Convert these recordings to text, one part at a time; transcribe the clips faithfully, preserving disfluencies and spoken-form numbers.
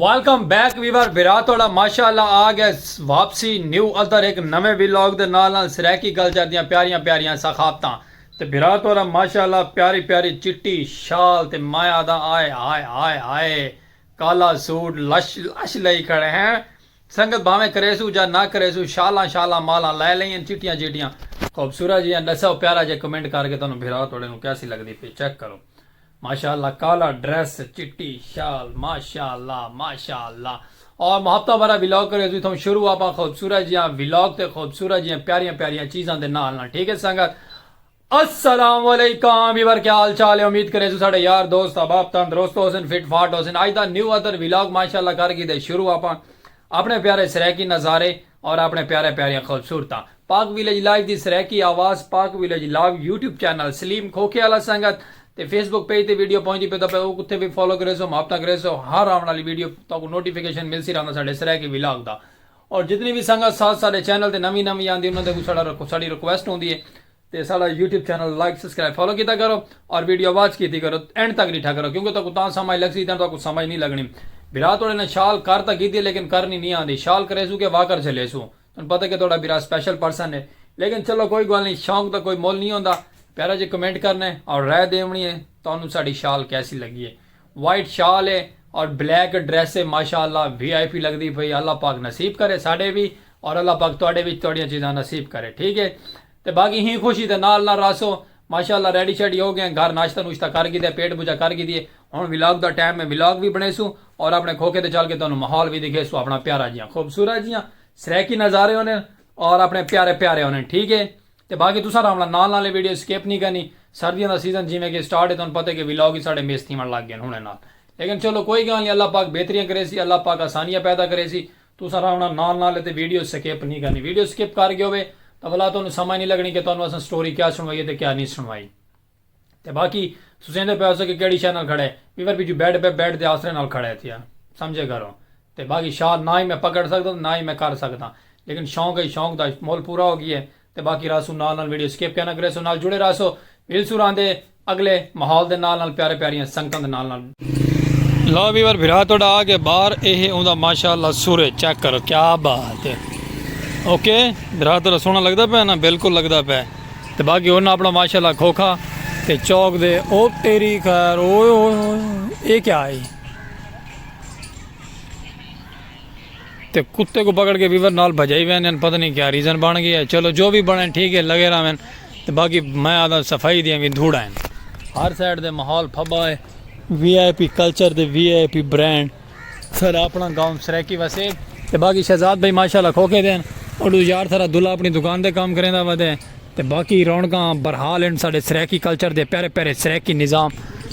Welcome back viewer, بھرا تہاڈا ماشاءاللہ آ گئے واپسی نیو ادر ایک نویں ولاگ دے نال نال سرائیکی کلچر دیاں پیاریاں پیاریاں ثقافتاں۔ تے بھرا تہاڈا ماشاءاللہ پیاری پیاری چٹی شال تے مایا دا آئے آئے آئے آئے کالا سوٹ لش لش لئی کھڑے ہیں۔ سنگت بھاویں کریسو جا نہ کریسو، شالاں شالاں مالاں لے لئین چٹیاں چٹیاں۔ خوبصورت جیاں ڈسو پیارا جے کمنٹ کر کے تہانوں بھرا تہاڈے نوں کیسی لگدی پئی، چیک کرو۔ ماشاءاللہ کالا ڈریس، چٹی شال، ماشاءاللہ ماشاءاللہ۔ اور محبتاں بھرا ولاگ کریسو اتھوں شروع آپاں خوبصورت جیاں ولاگ تے خوبصورت جیاں پیاریاں پیاریاں چیزاں دے نال نال، ٹھیک ہے سنگت؟ السلام علیکم ویور، کیا حال چال ہے؟ امید کریسو ساڈے یار دوست احباب تندرست ہوسن، فٹ فاٹ ہوسن۔ اج دا نیو ادر ولاگ ماشاءاللہ کر گھدے شروع آپاں اپنے پیارے سرائیکی نظارے اور اپنے پیارے پیاریاں خوبصورتاں۔ پاک ویلیج لائیو دی سرائیکی آواز، Pak village live YouTube channel Salim کھوکھے والا سنگت تے فیس بک پیج تے ویڈیو پہنچدی پئی تاں پے او کتھے وی فالو کریسو، محبتاں کریسو، ہر آون والی ویڈیو تہاکوں نوٹیفیکیشن ملسی رہندا ساڈے سرائیکی ولاگ دا۔ اور جتنی وی سنگت ساتھ ساڈے چینل تے نویں نویں آندی انہاں دے اگوں ساڈا رکو ساڈی ریکویسٹ ہوندی ہے تے ساڈا YouTube channel like subscribe follow کیتا کرو اور ویڈیو واچ کیتی کرو، اینڈ تک ڈٹھا کرو کیونکہ تہاکوں تاں سمجھ لگسی، اتنا تہاکوں سمجھ نہیں لگنی۔ بھرا تہاڈے نال شال کر تاں گھدی ہے لیکن کرنی نہیں آندی، شال کریسو کہ واکر جھلیسو۔ تہانوں پتہ کہ تہاڈا بھرا سپیشل پرسن ہے، لیکن چلو کوئی گالھ نہیں، شوق دا کوئی مل نہیں ہوندا۔ پیارا جے کمنٹ کرنا ہے اور رائے دیونی ہے تہانوں ساڈی شال کیسی لگی ہے۔ وائٹ شال ہے اور بلیک ڈریس ہے، ماشاءاللہ وی آئی پی لگدی پئی۔ اللہ پاک نصیب کرے ساڈے وی اور اللہ پاک تہاڈے وچ تہاڈیاں چیزاں نصیب کرے، ٹھیک ہے؟ تے باقی ہی خوشی دے نال نال رہسو۔ ماشاءاللہ ریڈی شیڈی ہو گئے، گھر ناشتہ نوشتہ کر گھدے، پیٹ پوجا کر گھدی ہے۔ ہن ولاگ دا ٹائم ہے، ولاگ وی بنڑیسوں اور اپنے کھوکھے تے چل کے تہانوں ماحول وی دکھیسوں، اپنا پیارا جیاں خوبصورت جیاں سرائیکی نظارے ہونے اور اپنے پیارے پیارے ہونے، ٹھیک ہے؟ تے باقی تساں راہوݨا نال نال اے ویڈیو سکپ نی کرنی۔ سردیاں دا سیزن جیویں کہ سٹارٹ ہے، تہانوں پتہ ہے کہ ولاگ وی ساڈے مس تھیوݨ لگ ڳئے ہن ہݨے نال۔ لیکن چلو کوئی ڳالھ نی، اللہ پاک بہتریاں کریسی، اللہ پاک آسانیاں پیدا کریسی۔ تساں راہوݨا نال نال تے ویڈیو سکپ نی کرنی۔ ویڈیو سکپ کر ڳئے ہووے تاں ولا تہانوں سمجھ نی لڳݨی کہ تہانوں اساں سٹوری کیا سݨوائی ہے تے کیا نی سݨوائی۔ تے باقی سوچیندے پئے ہوسو کہ کیڑھی شے نال کھڑے، ویور پچھوں بیڈ پئے، بیڈ دے آسرے نال کھڑے تھیا، سمجھے کرو۔ تے باقی شال نہ ہی میں پکڑ سڳدا نہ ہی میں کر سڳدا، لیکن شوق ہے، شوق دا مول پورا ہو ڳیا ہے۔ تے باقی رہسوں نال نال ویڈیو سکپ کینا کریسو، نال جڑے رہسو، ملسوں راہندے اگلے ماحول دے نال نال پیارے پیاریاں سنگتاں دے نال نال۔ لو ویور بھرا تہاڈا آ ڳئے باہر، اے ہے اوندا ماشاءاللہ سورج، چیک کرو کیا بات ہے۔ اوکے بھرا تہاڈا سوہݨا لڳدا پئے نا؟ بالکل لڳدا پئے۔ تے باقی انہاں اپݨا ماشاءاللہ کھوکھا تے چوک دے، او تیری خیر، اوئے ہوئے ہوئے، اے کیا ہے؟ تے کتے کوں پکڑ کے ویور نال بھڄائی ویندے ہن، پتہ نہیں کیا ریزن بݨ ڳیا ہے۔ چلو جو وی بݨے ٹھیک ہے، لڳے رہون۔ تے باقی میں آہداں صفائی دیاں وی دھوڑاں ہن۔ ہر سائیڈ دے ماحول پھبا ہے، وی آئی پی کلچر دے وی آئی پی برانڈ۔ ساݙا اپݨا گاؤں سرائیکی وسیب۔ تے باقی شہزاد بھائی ماشاءاللہ کھوکھے دے ہن۔ اوݙو یار سارا دلہا اپݨی دکان تے کم کریندا ودے۔ تے باقی رونقاں برحال ہن ساݙے سرائیکی کلچر دے، پیارے پیارے سرائیکی نظام۔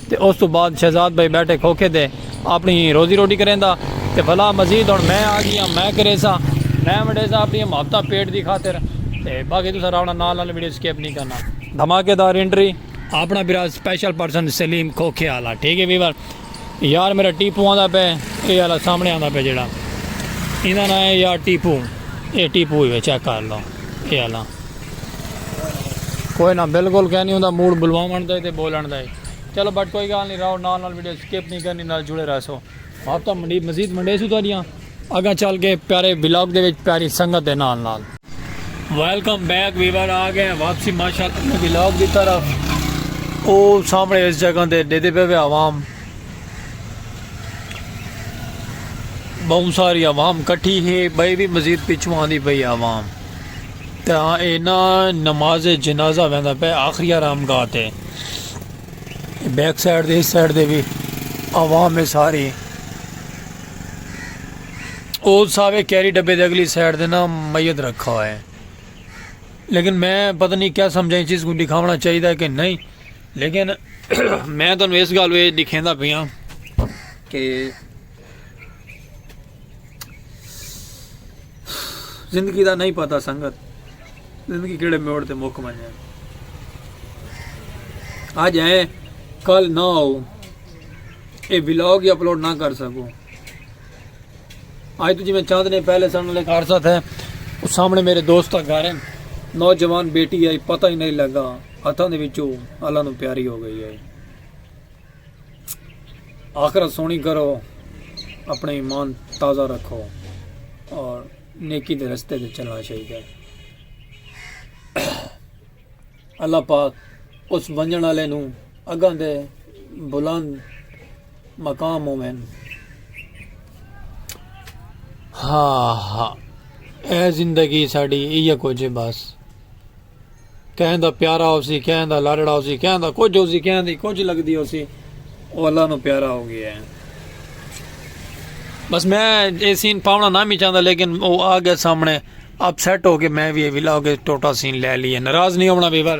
تے اس توں بعد شہزاد بھائی ٻیٹھے کھوکھے دے اپݨی روزی روٹی کریندا۔ تے بھلا مزید ہݨ میں آ ڳیاں، میں کریساں، میں ونڈیساں اپݨیاں محبتاں پیٹ دی خاطر۔ تے باقی تساں راہوݨا نال نال ویڈیو سکپ نی کرݨا۔ دھماکے دار انٹری، اپݨا بھرا سپیشل پرسن سلیم کھوکھے آلا، ٹھیک ہے ویور؟ یار میرا ٹیپو آندا پئے، اے آلا سامݨے آندا پئے جیڑھا، ایندا ناں ہے یار ٹیپو۔ اے ٹیپو ہی وے، چیک کر لو اے آلا۔ کوئی نہ، بالکل کائنی ہوندا، موڈ بلواوݨ دا ہے تے بولݨ دا ہے۔ چلو بٹ کوئی ڳالھ نی، راہو نال نال ویڈیو سکپ نی کرݨی، نال جڑے رہسو۔ آپ تاں منڈی مزید منڈیسوں تہاݙیاں اڳاں چل کے پیارے ولاگ دے وچ پیاری سنگت دے نال نال۔ ویلکم بیک ویور، آ ڳئے ہیں واپسی ماشاءاللہ اپݨے ولاگ دی طرف۔ او سامݨے اس جگہ تے ݙیہدے پئے وے عوام، ٻہوں ساری عوام کٹھی ہے، ٻئی وی مزید پچھوں آندی پئی عوام۔ تے ہاں اے نا نماز جنازہ ویندا پئے آخری آرام گاہ تے۔ بیک سائیڈ دے، اس سائیڈ دے وی عوام ہے ساری۔ او ساوے کیری ڈبے دے اگلی سائیڈ دے نا میت رکھا ہویا ہے۔ لیکن میں پتہ نہیں کیا سمجھاں، اس چیز کوں ݙکھاوݨا چاہیدا ہے کہ نہیں، لیکن میں تہانوں اس ڳالھ وچ ݙکھیندا پیاں کہ زندگی دا نہیں پتہ سنگت، زندگی کیڑھے موڑ تے مک ونڄے۔ اڄ ہے، کل نہ ہو، اے ولاگ ہی اپلوڈ نہ کر سڳوں۔ اڄ توں جیویں چند ݙینھ پہلے ساݙے نال ہک حادثہ تھیا، او سامݨے میرے دوست دا گھر ہے، نوجوان بیٹی آئی، پتہ ہی نہیں لڳا، ہتھاں دے وچوں اللہ نوں پیاری ہو ڳئی ہے۔ آخرت سوہݨی کرو، اپݨا ایمان تازہ رکھو اور نیکی دے رستے تے چلݨا چاہیدا ہے۔ اللہ پاک اس ونڄݨ والے نوں اڳاں دے بلند مقام ہوون۔ ہا ہا، اے زندگی ساݙی ایہا کجھ ہے بس۔ کہیں دا پیارا ہوسی، کہیں دا لاݙڑا ہوسی، کہیں دا کجھ ہوسی، کہیں دی کجھ لڳدی ہوسی، او اللہ نوں پیارا ہو ڳیا ہے۔ بس میں اے سین پاوݨا نہ می چاہندا، لیکن او آ ڳئے سامݨے، اپسیٹ ہو کے میں وی اے ولاگ اچ ٹوٹا سین لے لیے۔ ناراض نہیں ہووݨا ویور،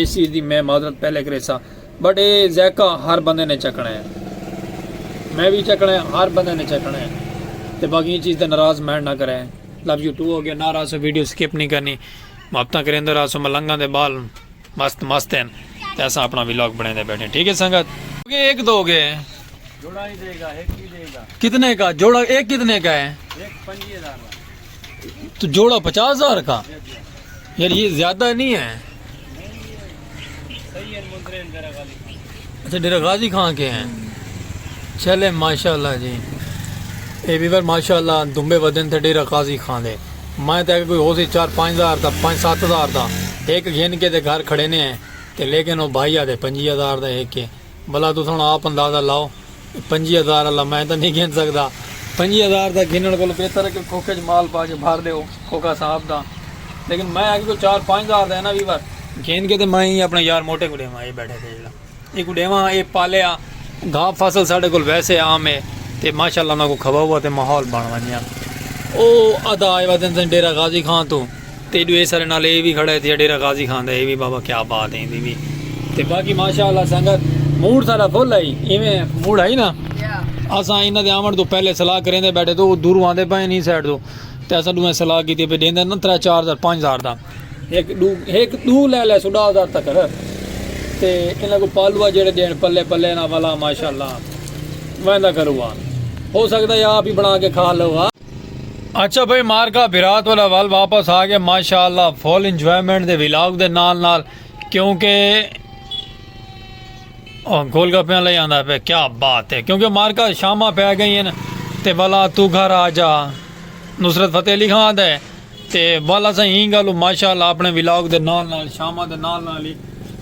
اس چیز دی میں معذرت پہلے کریساں، بٹ اے ذائقہ ہر بندے نے چکھݨا ہے، میں وی چکھݨا ہے، ہر بندے نے چکھݨا ہے۔ تے باقی ایں چیز تے ناراض مائنڈ نہ کرے۔ لو یو ٹو ہو ڳیا، ناراض ہو، ویڈیو سکپ نہیں کرنی۔ محبتاں کریندے رہسو، ملنگاں دے ٻال مست مست ہن تے اساں اپݨا ولاگ بݨیندے ٻیٹھے ہیں۔ ٹھیک ہے سنگت، ہو ڳئے، ہک دو ہو ڳئے۔ جوڑا ہی دے گا، ایک ہی دے گا۔ کتنے کا جوڑا؟ ایک کتنے کا ہے؟ ایک پنجی ہزار کا۔ تو جوڑا پچاس ہزار کا؟ جی، جی۔ یار، یہ زیادہ نہیں ہے؟ نہیں، یہ صحیح ہے، منترے ہیں، ذرا غازی خان۔ اچھا، ڈیرہ غازی خان کے ہیں۔ چلے، ماشاءاللہ جی۔ اے ویور، ماشاءاللہ، دمبے ودن تے ڈیرہ غازی خان دے۔ میں تے اگے کوئی ہو سی چار پنج ہزار دا، پنج ست ہزار دا۔ ایک گھن کے تے گھر کھڑے نے ہیں۔ تے لیکن او بھائی آدھے پنجی ہزار دا ایک ہے۔ بھلا تساں ہݨ آپ اندازہ لاؤ، پنجی ہزار والا میں تاں نہیں گھن سڳدا۔ پنجی ہزار دا گھنݨ کولوں بہتر ہے کہ کھوکے اچ مال پا کے بھر ݙیو، کھوکا صاحب دا۔ لیکن میں اڳے کوئی چار پنج ہزار دا ہے نا ویور، گھن کے تے میں ہی اپݨے یار موٹے کوں ݙیواں، اے ٻیٹھے تے جیڑھا۔ اے کوں ݙیواں، اے پالے آ، گھاہ فصل ساݙے کول ویسے عام ہے، تے ماشاءاللہ انہاں کوں کھواؤ آ تے ماحول بݨ ونڄے آ۔ او ادا آئے ودن سن ڈیرہ غازی خان توں۔ تے ݙو اے سارے نال اے وی کھڑا ہے، تے ڈیرہ غازی خان دا اے وی، بابا کیا بات ہے ایندی وی۔ تے باقی ماشاءاللہ سنگت، موڈ ساݙا فل ہے، ایویں موڈ ہے نا۔ یا۔ اساں انہاں دے آوݨ توں پہلے صلاح کریندے ٻیٹھے، تو او دوروں آندے پئے نی سائیڈ توں۔ تے اساں ݙوہیں صلاح کیتی پئے، ݙیندے نا ترے چار ہزار، پنج ہزار دا۔ ہک ݙو، ہک ݙو لے لے سو ݙاہ ہزار تک۔ تے انہاں کوں پالوا جیڑھے ݙیݨ پلے پلے نا والا ماشاءاللہ ویندا کروا۔ ہو سڳدا ہے آپ ہی بݨا کے کھا لوا۔ اچھا بھائی، مارکا برات والا ول واپس آ گئے، ماشاءاللہ، فل انجوائمنٹ دے ولاگ دے نال نال، کیونکہ او گول گپیاں لے آندا پہ، کیا بات ہے، کیونکہ مارکا شاماں پہ گئی ہیں تے ولا تو گھر آ جا، نصرت فتح علی خان دے۔ تے ولا سا ہی گالو ماشاءاللہ اپنے ولاگ دے نال نال، شاماں دے نال نال ہی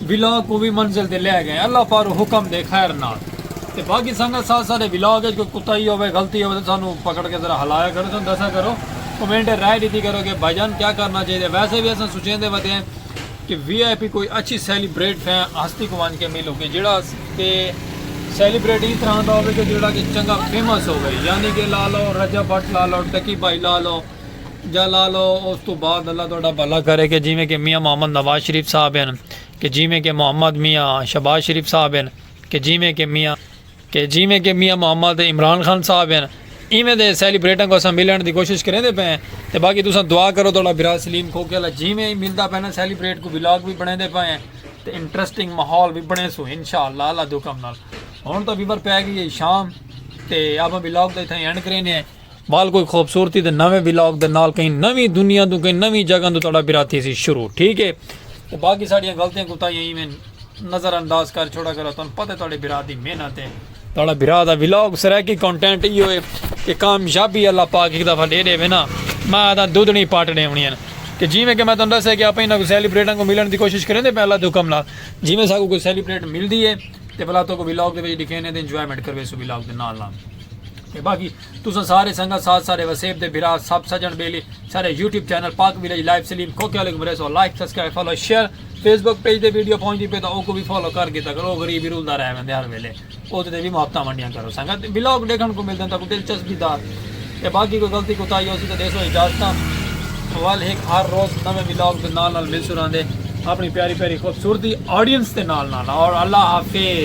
ولاگ کو بھی منزل تے لے گئے، اللہ پاک حکم دے خیر نال۔ تے باقی سنگت ساتھ سارے ولاگ اچ کوئی کوتاہی ہوے، غلطی ہوے تے سانو پکڑ کے ذرا ہلایا کرو، سانو دسا کرو، کمنٹ رائے ݙتی کرو کہ بھائی جان کیا کرنا چاہیے۔ ویسے بھی اساں سوچیندے ودے ہیں کہ وی آئی پی کوئی اچھی سیلیبریٹ فین ہستی کو ونج کے ملو کہ جڑا کہ سیلیبریٹ اس طرح دا ہوے کہ جڑا کہ چنگا فیمس ہوے، یعنی کہ لا لو رجب بٹ لا لو، ٹکی بھائی لا لو، یا لا لو، اس تو بعد اللہ تہاݙا بھلا کرے کہ جیویں کہ میاں محمد نواز شریف صاحب ہیں، کہ جیویں کہ محمد میاں شہباز شریف صاحب ہیں، کہ جیویں کہ میاں، کہ جیویں کہ میاں محمد عمران خان صاحب ہیں، ایویں دے سیلیبریٹاں کو اساں ملݨ دی کوشش کریندے پئے ہیں۔ تے باقی تساں دعا کرو تہاݙا بھرا سلیم کھوکھے والا جیویں ہی ملدا پئے نا سیلیبریٹ کو ولاگ بھی بݨیندے پئے ہیں تے انٹرسٹنگ ماحول بھی بݨیسوں انشاءاللہ اللہ دے حکم نال۔ ہݨ تاں ویور پے ڳئی ہے شام تے آپاں ولاگ دا اتھاں اینڈ کریندے ہیں۔ وال کوئی خوبصورتی دے نویں ولاگ دے نال کہیں نویں دنیا توں، کہیں نویں جگہ توں تہاݙا بھرا تھیسی شروع، ٹھیک ہے؟ تے باقی ساݙیاں غلطیاں کوتاہیاں ایویں نظر انداز کر چھوڑا کرو، تہاݙے پتہ ہے تہاݙے بھرا دی محنت ہے۔ تہاݙا بھرا دا ولاگ سرائیکی کانٹینٹ ایہو ہے کہ کامیابی اللہ پاک ہک دفعہ ݙے ݙیوے نا، میں آہداں دودھڑی پٹ ݙیوݨی ہے۔ کہ جیویں کہ میں تہاݙے ݙسیا کہ آپاں انہاں کوں سیلیبریٹاں کوں ملݨ دی کوشش کریندے پئے اللہ دے حکم نال، جیویں ساکوں کوئی سیلیبریٹ ملدی ہے تے ولا تہاکوں ولاگ دے وچ ݙکھیندے تے انجوائمنٹ کرویسوں ولاگ دے نال نال۔ تے باقی تساں سارے سنگت ساتھ، سارے وسیب دے بھرا، سب سڄݨ ٻیلی، سارے YouTube channel Pak village live Saleem کھوکھے والے کوں مریسو like, subscribe, follow, share. Facebook page تے ویڈیو پہنچدی پئی تاں اوکوں وی فالو کر گھدا کرو، غریب ہی رلدا رہ ویندے ہر ویلے، اوندے تے وی محبتاں ونڈیاں کرو سنگت۔ ولاگ ݙیکھݨ کوں ملدن تاکوں دلچسپی دا۔ تے باقی کوئی غلطی کوتاہی ہوسی تاں ݙیسو اجازتاں۔ ول ہک ہر روز نویں ولاگ دے نال نال ملسوں رہندے اپݨی پیاری پیاری خوبصورتی آڈینس دے نال نال۔ اور اللہ حافظ۔